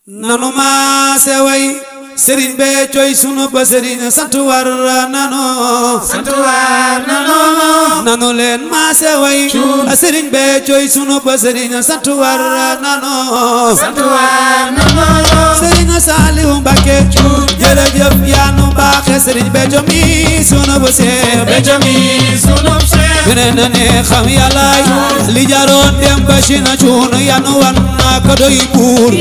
nanu maase way Serigne Béthio sunu ba Serigne sant war nanu nanu leen maase way Serigne Béthio sunu ba Serigne sant war nanu Serigne Saliou Mbacké jërëjëf yaa nu baaxe Serigne Béthio mi sunu ba Seex Béthio mi sunu Seex gëne na ne xam yàllaay li jaroon dem ba Chine cuun yanu wan ko doy buur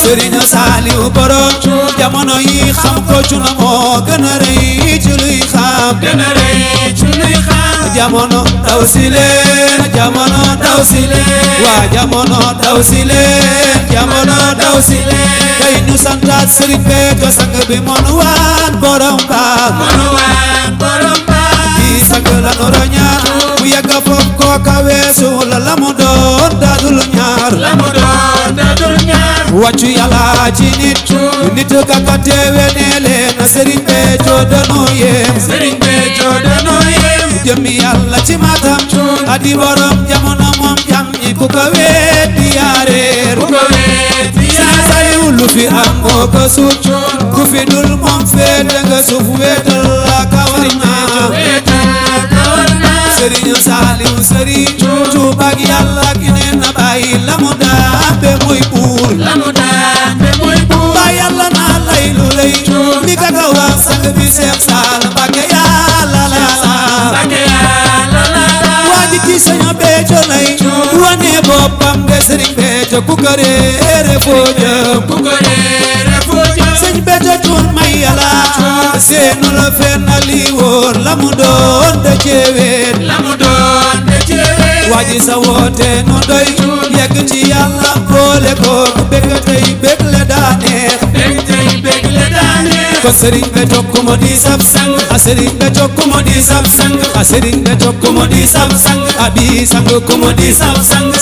Serigne Saliou borom jamono yi xam ko cuna moo gën a rëy ci luy xam jamono daw si leen waa jamono daw si leen kay ñu santaat Serigne Béthio sang bi monu waan borom baax di sang la nu roñaar bu yegga foofu kooka weesu la mu doon dadul ñaar wàccu yàlla ci nit kaka teewe ne leen Serigne Béthio danoo yem jëmmi yàlla ci matam adi borom jamono moom jam ñi ku ko weddi yaareer Saliou lu fi am moo ko suuf ku fi dul moom féete nga suuf weetal la kawar naa Serigne Saliou Serigne Touba ak yàlla ki ne na bàyyi la mu daabe muy buur ba yàlla naa lay lu lay mi ka ka wax sang bi Seex Saal Mbacké yàlla waaji ki Serigne Béthio lay wane boppam de Serigne Béthio ku ko réere foo jëm Serigne Béthio cuun may yàlla seenu la fenn li wóor la mu doon de ceeween waaji sa woote nu doy yegg ci yàlla boole ko bëgg tey bëgg le daa neex ko Serigne Béthio ku mo di sab sang a Serigne Béthio ku mo di sab sang a Serigne Béthio ku mo di sab sang a bi sang ku mo di sab sang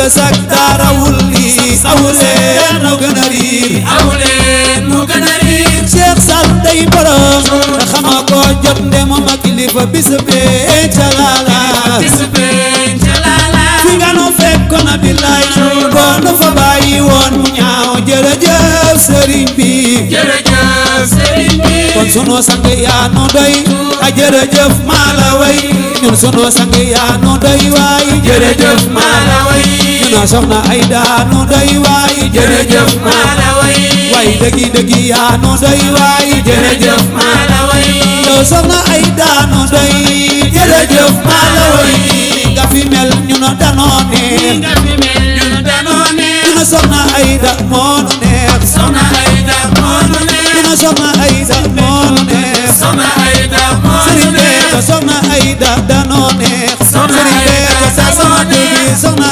sak dara wulli awuleen mu gën a riir Cheikh Sall day borom xama ko jot nde moom ak kilifa bis bee calala fi nga nu fekkoon na billaay ko nu fa bàyyi woon mu ñaaw jërëjëf Serigne bi kon sunu sang yaa nu doy a jërëjëf maa la way ñun sunu sang yaa nu doy waay jërëjëf maa la way ñun soxna Ayda nu doy waay jërëjëf maa la way waay dëggi yaa nu doy waay jërëjëf maa la way yow soxna Ayda nu doy jërëjëf maa la way nga fi mel ñu no danoo neex ñu soxna Ayda moo nu neex soxna Ayda moo nu neex Serigne Béthio soxna Ayda danoo neex Serigne Béthio sa sama dëgg soxna